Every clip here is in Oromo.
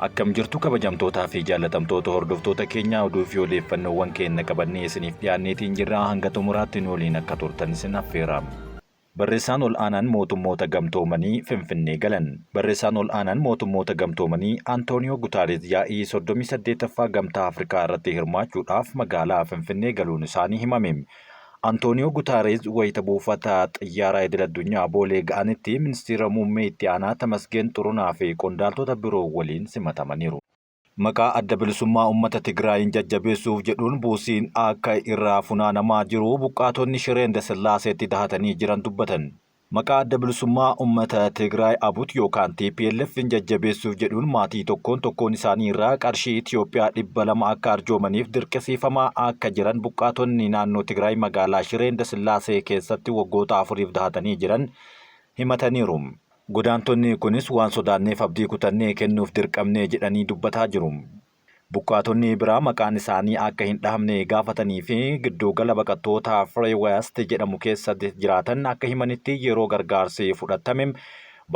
Akkam jirtu kabajamtootaa fi jaallatamtoota hordoftoota keenyaa, oduu fi odeeffannoowwan keenya qabannee isiniif dhiyaanneetiin jirra. Hanga xumuraatti nu waliin akka turtan isin affeera. Barreessaan ol aanaan mootummoota gamtoomanii Finfinnee galan. Barreessaan ol aanaan mootummoota gamtoomanii Antooniyoo Gutaareez yaa'ii 38ffaa Gamtaa Afrikaa irratti hirmaachuudhaaf magaalaa Finfinnee galuun isaanii himame. Antooniyoo Gutaareez wayita buufata xiyyaaraa idil addunyaa Boolee ga'anitti Ministiira Muummee Itti Aanaa Tamasgeen Xurunaa fi qondaaltota biroo waliin simatamaniiru. Maqaa Adda Bilisummaa Uummata Tigraayiin jajjabeessuuf jedhuun buusiin akka irraa funaanamaa jiru buqqaatonni Shiree Indasillaaseetti dahatanii jiran dubbatan. Maqaa Adda Bilisummaa Uummata Tigraay ABUT yookaan TPLFn jajjabeessuuf jedhuun maatii tokkoon tokkoon isaanii irraa qarshii Itiyoophiyaa 200 akka arjoomaniif dirqisiifamaa akka jiran buqqaatonni naannoo Tigraay magaalaa Shiree Indasillaasee keessatti waggoota afuriif dahatanii jiran himataniiru. Godaantonni kunis waan sodaanneef abdii kutannee kennuuf dirqamne jedhanii dubbataa jiru. Buqqaatonni biraa maqaan isaanii akka hin dhahamne gaafatanii fi gidduugala baqattootaa Free West jedhamu keessa jiraatan akka himanitti yeroo gargaarsi fudhatame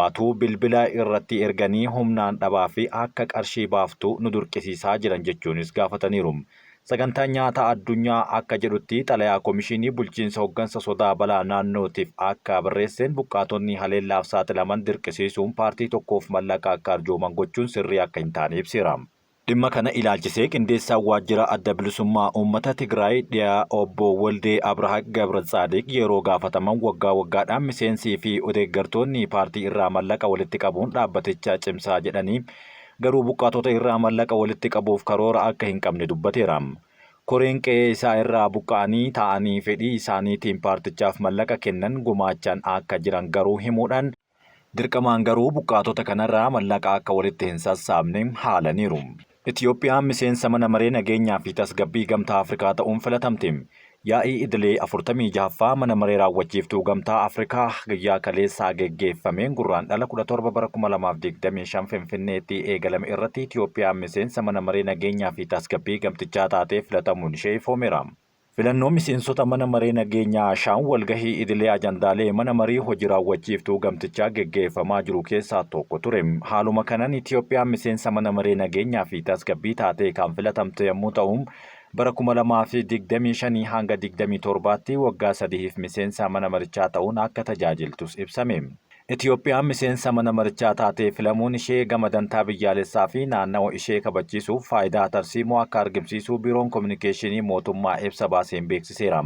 baatuu bilbila irratti erganii humnaan dhabaa fi akka qarshii baaftu nu durqisiisaa jiran jechuunis gaafataniiru. Sagantaan Nyaata Addunyaa akka jedhutti xalayaa Komishinii Bulchiinsa Hoggansa Sodaa Balaa Naannootiif akka barreesseen buqqaatonni haleellaaf saaxilaman dirqisiisuun paartii tokkoof mallaqa akka arjooman gochuun sirrii akka hin taane ibseera. Dhimma kana ilaalchisee Qindeessaan Waajjira Adda Bilisummaa Uummata Tigraay Dhiyaa Obbo Waldee Abraha Gabratsaadiq yeroo gaafataman waggaa waggaadhaan miseensii fi deeggartoonni paartii irraa mallaqa walitti qabuun dhaabbaticha cimsaa jedhanii garuu buqqaatota irraa mallaqa walitti qabuuf karoora akka hin qabne dubbateera. Koreen qe'ee isaa irraa buqqa'anii taa'anii fedhii isaaniitiin paartichaaf mallaqa kennan gumaachan akka jiran garuu himuudhaan, dirqamaan garuu buqqaatota kanarraa mallaqa akka walitti hin sassaabne haalaniiru. Itiyoophiyaan miseensa mana maree nageenyaa fi tasgabbii Gamtaa Afrikaa ta'uun filatamte. Yaa'ii idilee 46ffaa Mana Maree Raawwachiiftuu Gamtaa Afrikaa guyyaa kaleessaa geggeeffameen Gurraandhala 17 bara 2025 Finfinneetti eegalame irratti Itiyoophiyaan miseensa Mana Maree Nageenyaa fi Tasgabbii Gamtichaa taatee filatamuun ishee ifoomeera. Filannoo miseensota Mana Maree Nageenyaa Shaan walgahii idilee ajandaalee Mana Marii Hoji Raawwachiiftuu Gamtichaa geggeeffamaa jiru keessaa tokko ture. Haaluma kanan Itiyoophiyaan miseensa Mana Maree Nageenyaa fi Tasgabbii taatee kan filatamte yommuu ta'u, Bara 2025 hanga 27tti waggaa sadihiif miseensa mana marichaa ta'uun akka tajaajiltus ibsame. Itiyoophiyaan miseensa mana marichaa taatee filamuun ishee gama dantaa biyyaalessaa fi naannawa ishee kabachiisuuf faayidaa tarsiimoo akka argmsiisuu Biiroon Kominikeeshinii Mootummaa ibsa baaseen beeksiseera.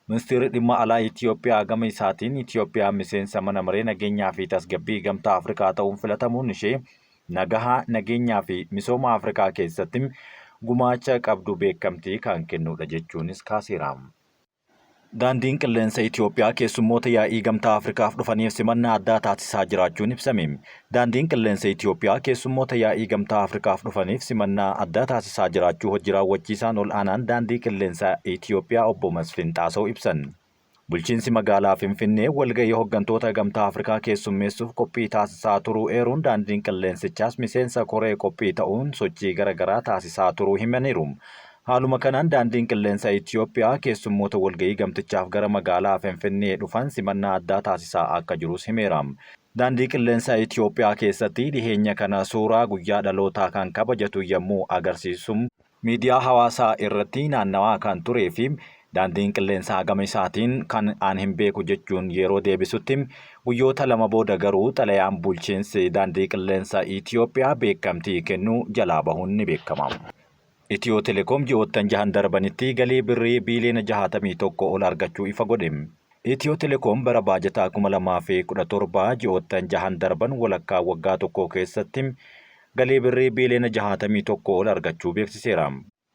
Ministeerri Dhimma Alaa Itiyoophiyaa gama isaatiin Itiyoophiyaan miseensa mana maree nageenyaa fi tasgabbii Gamtaa Afrikaa ta'uun filatamuun ishee nagaha, nageenyaa fi misooma Afrikaa keessatti gumaacha qabdu beekamtii kan kennuudha jechuunis kaaseera. Daandiin Qilleensa Itiyoophiyaa keessummoota yaa'ii Gamtaa Afrikaaf dhufaniif simannaa addaa taasisaa jiraachuun ibsame. Daandiin Qilleensa Itiyoophiyaa keessummoota yaa'ii Gamtaa Afrikaaf dhufaniif simannaa addaa taasisaa jiraachuu Hojii Raawwachiisaan Ol'aanaan Daandii Qilleensa Itiyoophiyaa Obbo Masfin Xaasaw ibsan. Bulchiinsi magaalaa Finfinnee walga'ii hoggantoota Gamtaa Afrikaa keessummeessuuf qophii taasisaa turuu eeruun daandiin qilleensichaas miseensa koree qophii ta'uun sochii gara garaa taasisaa turuu himaniiru. Haaluma kanaan daandiin qilleensa Itiyoophiyaa keessummoota walga'ii gamtichaaf gara magaalaa Finfinnee dhufan simannaa addaa taasisaa akka jirus himeera. Daandii Qilleensa Itiyoophiyaa keessatti dhiheenya kana suuraa guyyaa dhalootaa kan kabajatu yammuu agarsiisu miidiyaa hawaasaa irratti naannawaa kan turee fi daandiin qilleensaa gama isaatiin kan an hin beeku jechuun yeroo deebisutti guyyoota lama booda garuu xalayaan bulchiinsi daandii qilleensa Itiyoophiyaa beekamtii kennuu jalaa bahuun ni beekama. Itiyoo Telekoom ji'oottan jahan darbanitti galii birrii biiliyoona 61 ol argachuu ifa godhe. Itiyoo Telekoom bara baajataa 2017 ji'oottan jahan darban walakkaa waggaa tokkoo keessatti galii birrii biiliyoona 61 ol argachuu beeksiseera.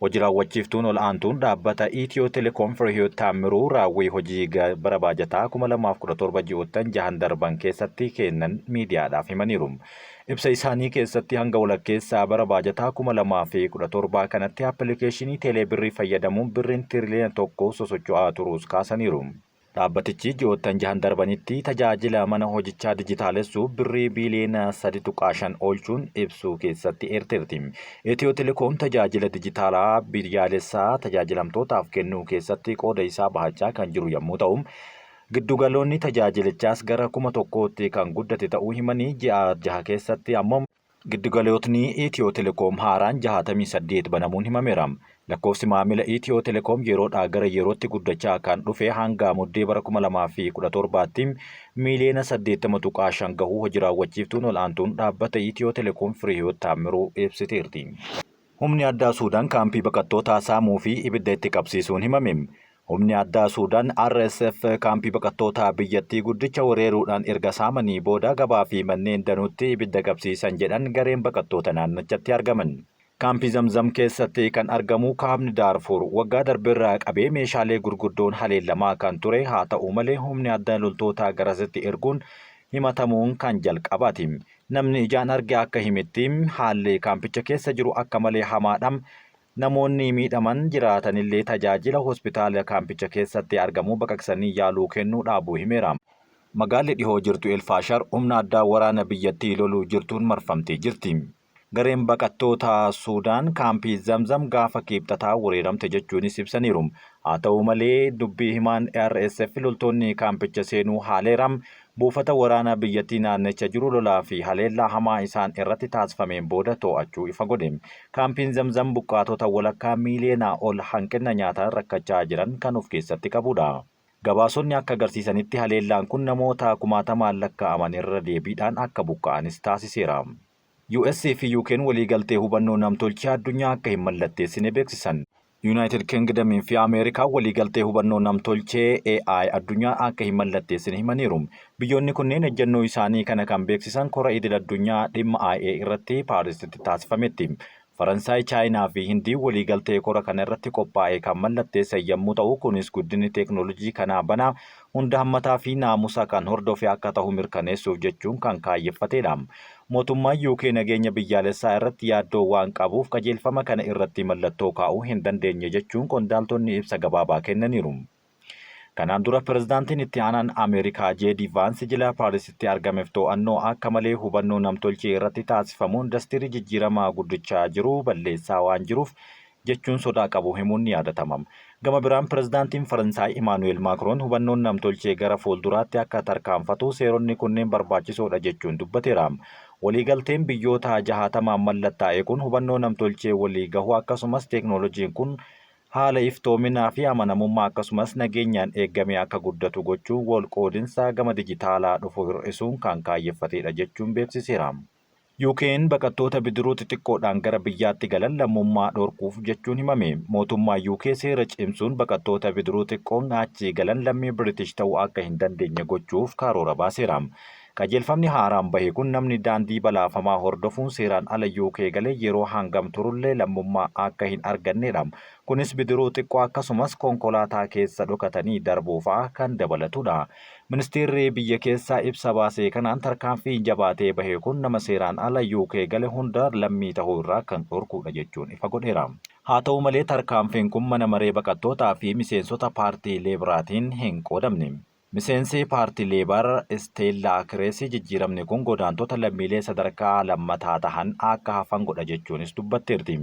Hoji raawwachiiftuun ol aantuun dhaabbata Itiyoo Telekoom Firehiyoot Taammiruu raawwii hojii bara baajataa 2017 ji'oottan jahan darban keessatti kennan miidiyaadhaaf himaniiru. Ibsa isaanii keessatti hanga walakkeessa bara baajataa 2017 kanatti appilikeeshinii Teeleebirrii fayyadamuun birriin tiriliyoona 1 sosocho'aa turuus kaasaniiru. Dhaabbatichi ji'oottan jahan darbanitti tajaajila mana hojichaa dijitaalessuuf birrii biiliyoona 3.5 oolchuun ibsuu keessatti eerteerti. Itiyoo Telekoom tajaajila dijitaalaa biyyaalessaa tajaajilamtootaaf kennuu keessatti qooda isaa bahachaa kan jiru yammuu ta'u, giddugaloonni tajaajilichaas gara 1000tti kan guddate ta'uu himanii, ji'a jaha keessatti ammoo Giddugalootni Itiyoo Telekoom haaraan 68 banamuun himameera. Lakkoofsi maamila Itiyoo Telekoom yeroodhaa gara yerootti guddachaa kan dhufe hanga Muddee bara 2017tti miiliyoona 80.5 gahuu hojii raawwachiiftuun ol'aantuun dhaabbata Itiyoo Telekoom Fireehiwoot Taammiruu ibsiteerti. Humni addaa Suudaan kaampii baqattootaa saamuu fi ibidda itti qabsiisuun himame. Humni addaa Suudaan RSF kaampii baqattootaa biyyattii guddicha wereeruudhaan erga saamanii booda gabaa fi manneen danuutti ibidda qabsiisan jedhan gareen baqattoota naannichatti argaman. Kaampii Zamzam keessatti kan argamu kaabni Daarfuur waggaa darberraa qabee meeshaalee gurguddoon haleellamaa kan ture haa ta'u malee humni addaa loltoota garasitti erguun himatamuun kan jalqabaati. Namni ijaan arge akka himetti haalli kaampicha keessa jiru akka malee hamaadha. Namoonni miidhaman jiraatanillee tajaajila hospitaala kaampicha keessatti argamu baqaqsanii yaaluu kennuu dhaabuu himeera. Magaalli dhihoo jirtu Elfaashar humna addaa waraana biyyattii loluu jirtuun marfamtee jirti. Gareen baqattoota Suudaan kaampii Zamzam gaafa Kibxataa wereeramte jechuunis ibsaniiru. Haa ta'u malee dubbii himaan RSF loltoonni kaampicha seenuu haaleera. Buufata waraanaa biyyattii naannicha jiru lolaa fi haleellaa hamaa isaan irratti taasifameen booda to'achuu ifa godhe. Kaampiin Zamzam buqqaatota walakkaa miiliyoonaa ol hanqina nyaataan rakkachaa jiran kan of keessatti qabudha. Gabaasonni akka agarsiisanitti haleellaan kun namoota kumaatamaan lakkaa'aman irra deebiidhaan akka buqqa'anis taasiseera. US fi UK'n waliigaltee hubannoo namtolchee addunyaa akka hin mallatteessine beeksisan. Yuunaayitid Kingdom fi Ameerikaan waliigaltee hubannoo namtolchee AI addunyaa akka hin mallatteessine himaniiru. Biyyoonni kunneen ejjennoo isaanii kana kan beeksisan kora idil addunyaa dhimma AI irratti Paarisitti taasifametti. Faransaay, Chaayinaa fi Hindii waliigaltee kora kana irratti qophaa'e kan mallatteessan yommuu ta'u, kunis guddinni teeknoolojii kanaa banaa, hunda hammataa fi naamusa kan hordofe akka ta'u mirkaneessuuf jechuun kan kaayyeffatedha. Mootummaan UK nageenya biyyaalessaa irratti yaaddoo waan qabuuf qajeelfama kana irratti mallattoo kaa'uu hin dandeenye jechuun qondaaltonni ibsa gabaabaa kennaniiru. Kanaan dura pirezidaantiin itti aanaan Ameerikaa J.D. Vaans jila Paarisitti argameef to'annoo akka malee hubannoo namtolchee irratti taasifamu indastirii jijjiiramaa guddichaa jiru balleessaa waan jiruuf jechuun sodaa qabu himuun ni yaadatama. Gama biraan pirezidaantiin Faransaay Imaanu'eel Maakroon hubannoon namtolchee gara fuulduraatti akka tarkaanfatu seeronni kunneen barbaachisoodha jechuun dubbateera. Waliigalteen biyyoota 60n mallattaa'e kun hubannoo namtolchee walii gahuu akkasumas teeknooloojiin kun haala iftoominaa fi amanamummaa akkasumas nageenyaan eegamee akka guddatu gochuun wal qoodinsa gama dijitaalaa dhufu hir'isuun kan kaayyeffatedha jechuun beeksiseera. UK'n baqattoota bidiruu xixiqqoodhaan gara biyyaatti galan lammummaa dhorkuuf jechuun himame. Mootummaa UK seera cimsuun baqattoota bidiruu xiqqoon achii galan lammii Biritish ta'uu akka hin dandeenye gochuuf karoora baaseera. Qajeelfamni haaraan bahe kun namni daandii balaafamaa hordofuun seeraan ala UK galee yeroo hangam turullee lammummaa akka hin argannedha. Kunis bidiruu xiqqoo akkasumas konkolaataa keessa dhokatanii darbuu fa'aa kan dabalatudha. Ministeerri biyya keessaa ibsa baase kanaan tarkaanfiin jabaatee bahe kun nama seeraan ala UK gale hunda lammii ta'uu irraa kan dhorkudha jechuun ifa godheera. Haa ta'u malee tarkaanfiin kun mana maree baqattootaa fi miseensota paartii Leebaraatiin hin qoodamne. Miseensi paartii Leebar Isteellaa Kireesii jijjiiramni kun godaantota lammiilee sadarkaa lammataa tahan akka hafan godha jechuunis dubbatteerti.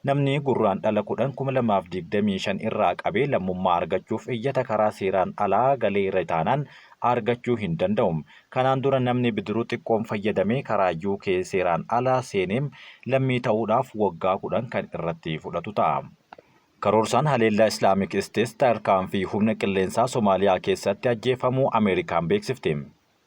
Namni Gurraandhala 10, 2025 irraa qabee lammummaa argachuuf iyyata karaa seeraan alaa galeera taanaan argachuu hin danda'u. Kanaan dura namni bidiruu xiqqoon fayyadamee karaa UK seeraan ala seenee lammii ta'uudhaaf waggaa 10 kan irratti fudhatu ta'a. Karoorsaan haleellaa Islaamik Isteets tarkaanfii humna qilleensaa Somaaliyaa keessatti ajjeefamuu Ameerikaan beeksifte.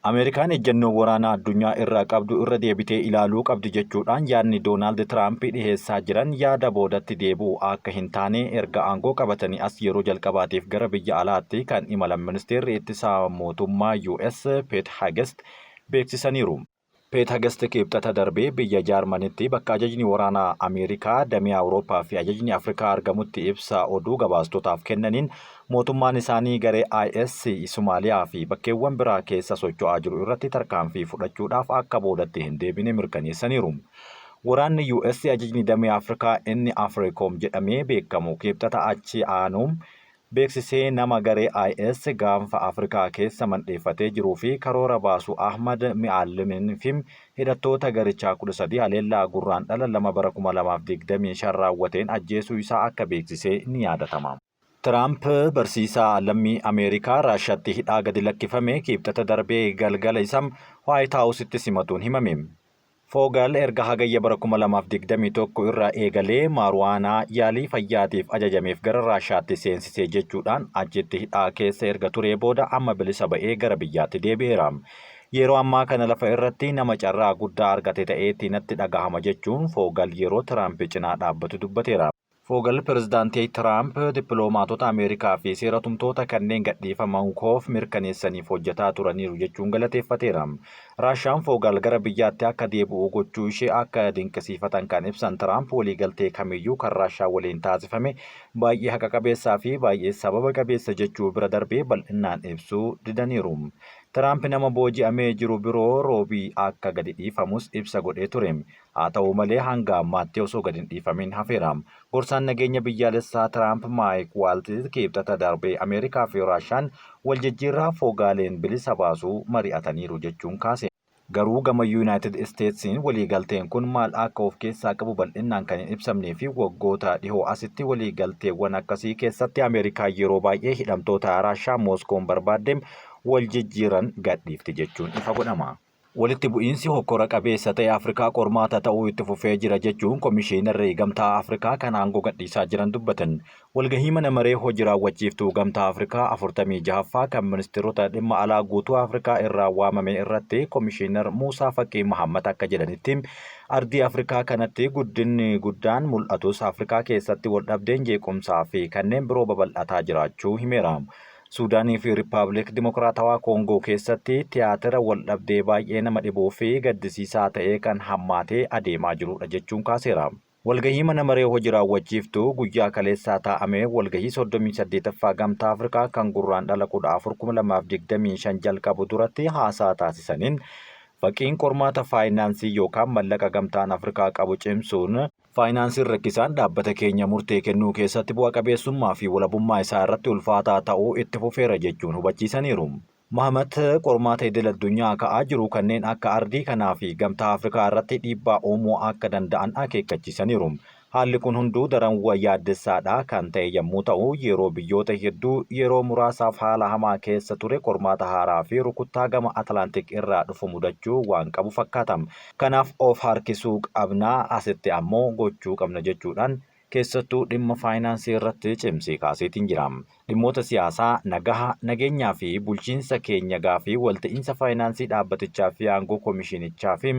Ameerikaan ejjennoo waraanaa addunyaa irraa qabdu irra deebitee ilaaluu qabdi jechuudhaan yaadni Doonaald Tiraamp dhiheessaa jiran yaada boodatti deebi'u akka hin taane erga aangoo qabatanii as yeroo jalqabaatiif gara biyya alaatti kan imalan ministeerri ittisaa mootummaa US Pete Hegseth beeksisaniiru. Peet Hagest Kibxata darbe biyya Jaarmanitti bakka ajajni waraanaa Ameerikaa damee Awurooppaa fi ajajni Afrikaa argamutti ibsa oduu gabaastotaaf kennaniin mootummaan isaanii garee IS Somaaliyaa fi bakkeewwan biraa keessa socho'aa jiru irratti tarkaanfii fudhachuudhaaf akka boodatti hin deebine mirkaneessaniiru. Waraanni US ajajni damee Afrikaa inni Africom jedhamee beekamu Kibxata achi aanu beeksisee nama garee IS gaanfa Afrikaa keessa mandheeffatee jiruu fi karoora baasu Ahmad Mi'aallimin fi hidhattoota garichaa 13 haleellaa Gurraandhala 2 bara 2025 raawwateen ajjeesuu isaa akka beeksisee ni yaadatama. Tiraamp barsiisaa lammii Ameerikaa Raashaatti hidhaa gadi lakkifame Kibxata darbee galgala isa Waayit Haawusitti simatuun himame. Foogal erga Hagayya bara 2021 irraa eegalee maaruwaanaa yaalii fayyaatiif ajajameef gara Raashaatti seensisee jechuudhaan achitti hidhaa keessa erga turee booda amma bilisa ba'ee gara biyyaatti deebi'eera. Yeroo ammaa kana lafa irratti nama carraa guddaa argate ta'eetti natti dhagahama jechuun Foogal yeroo Tiraamp cinaa dhaabbatu dubbateera. Foogal pirezidaantii Tiraamp dippiloomaatota Ameerikaa fi seera tumtoota kanneen gadhiifaman koof mirkaneessaniif hojjetaa turaniiru jechuun galateeffateera. Raashaan Foogal gara biyyaatti akka deebi'u gochuu ishee akka dinqisiifatan kan ibsan Tiraamp waliigaltee kamiyyuu kan Raashaa waliin taasifame baay'ee haqa qabeessaa fi baay'ee sababa qabeessa jechuu bira darbee bal'inaan ibsuu didaniiru. Tiraamp nama booji'amee jiru biroo Roobii akka gadi dhiifamus ibsa godhee ture. Haa ta'u malee hanga ammaatti osoo gadi hin dhiifamin hafeera. Gorsaan nageenya biyyaalessaa Tiraamp Maayik Waaltiz Kibxata darbe Ameerikaa fi Raashaan wal jijjiirraa Foogaaleen bilisa baasuu mari'ataniiru jechuun kaase. Garuu gama Yuunaayitid Isteetsiin waliigalteen kun maal akka of keessaa qabu bal'innaan kan hin ibsamnee fi waggoota dhihoo asitti waliigalteewwan akkasii keessatti Ameerikaan yeroo baay'ee hidhamtoota Raashaa Mooskoon barbaadde wal jijjiiran gadhiifti jechuun ifa godhama. Walitti bu'iinsi hokkora qabeessa ta'e Afrikaa qormaata ta'uu itti fufee jira jechuun Komishiinarri Gamtaa Afrikaa kan aangoo gadhiisaa jiran dubbatan. Walgahii mana maree hojii raawwachiiftuu Gamtaa Afrikaa 46ffaa kan ministeerota dhimma alaa guutuu Afrikaa irraa waamame irratti Komishiinar Muusaa Faqii Mahammad akka jedhanitti ardii Afrikaa kanatti guddinni guddaan mul'atus Afrikaa keessatti waldhabdeen jeequmsaa fi kanneen biroo babal'ataa jiraachuu himeera. Suudaanii fi Rippaabliik Dimokiraatawaa Koongoo keessatti tiyaatira waldhabdee baay'ee nama dhibuu fi gaddisiisaa ta'ee kan hammaatee adeemaa jirudha jechuun kaaseera. Walgahii mana maree hojii raawwachiiftuu guyyaa kaleessaa taa'ame walgahii 38ffaa Gamtaa Afrikaa kan Gurraandhala 14, 2025 jalqabu duratti haasaa taasisaniin Faqiin qormaata faayinaansii yookaan mallaqa Gamtaan Afrikaa qabu cimsuun, Faayinaansiin rakkisaan dhaabbata keenya murtee kennuu keessatti bu'a qabeessummaa fi walabummaa isaa irratti ulfaataa ta'uu itti fufeera jechuun hubachiisaniiru. Mahamat qormaata idil-addunyaa ka'aa jiru kanneen akka ardii kanaa fi Gamtaa Afrikaa irratti dhiibbaa uumuu akka danda'an akeekkachiisaniiru. Haalli kun hunduu daran yaaddessaadha kan ta'e yammuu ta'u, yeroo biyyoota hedduu yeroo muraasaaf haala hamaa keessa ture qormaata haaraa fi rukuttaa gama Atlaantik irraa dhufu mudachuu waan qabu fakkaata. Kanaaf of harkisuu qabna, asitti ammoo gochuu qabna jechuudhaan keessattuu dhimma faayinaansii irratti cimsee kaaseetiin jira. Dhimmoota siyaasaa, nagaha, nageenyaa fi bulchiinsa keenya gaafii walta'iinsa faayinaansii dhaabbatichaa fi aangoo komishinichaa fi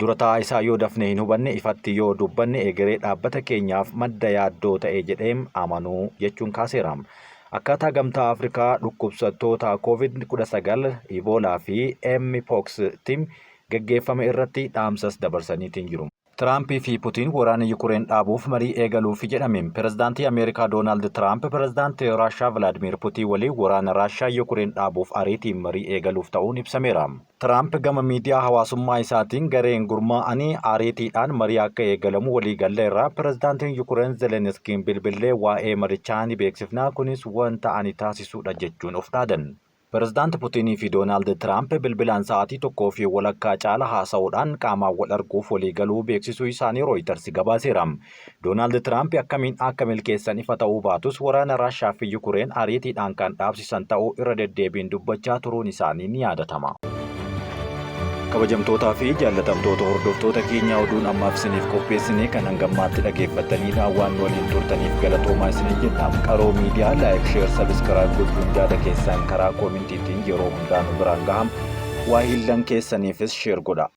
dura taa'aa isaa yoo dafnee hin hubanne, ifatti yoo dubbanne egeree dhaabbata keenyaaf madda yaaddoo ta'e jedhee amanuu jechuun kaaseera. Akkaataa Gamtaa Afrikaa dhukkubsattoota Covid 19, Iboolaa fi Mpox tti gaggeeffame irratti dhaamsas dabarsaniitiin jiru. Tiraampii fi Putiin waraana Yukureen dhaabuuf marii eegaluufi jedhame. Pirezidaantii Ameerikaa Doonaald Tiraamp pirezidaantii Raashaa Vilaadmiir Putiin waliin waraana Raashaa Yukureen dhaabuuf ariitiin marii eegaluuf ta'uun ibsameera. Tiraamp gama miidiyaa hawaasummaa isaatiin gareen gurmaa'anii ariitiidhaan marii akka eegalamu waliigalleerra. Pirezidaantiin Yukureen Zeleniskiin bilbillee waa'ee marichaa ni beeksifna, kunis wanta ani taasisudha jechuun of dhaadan. Pirezidaant Putinii fi Doonaald Tiraamp bilbilaan sa'aatii tokkoo fi walakkaa caala haasa'uudhaan qaamaan wal arguuf waliigaluu beeksisuu isaanii Rooyitarsi gabaaseera. Doonaald Tiraamp akkamiin akka milkeessan ifa ta'uu baatus waraana Raashaa fi Yukureen ariitiidhaan kan dhaabsisan ta'uu irra deddeebiin dubbachaa turuun isaanii ni yaadatama. Kabajamtootaa fi jaallatamtoota hordoftoota keenyaa oduun ammaaf isiniif qopheessine kan hanga ammaatti dhageeffattaniidha. Waan nu waliin turtaniif galatoomaa isiniin jenna. Qaroo Miidiyaa like, share, subscribe gochuun yaada keessan karaa koomentiitiin yeroo hundaa nu biraan gaham. Waahillan keessaniifis share godha.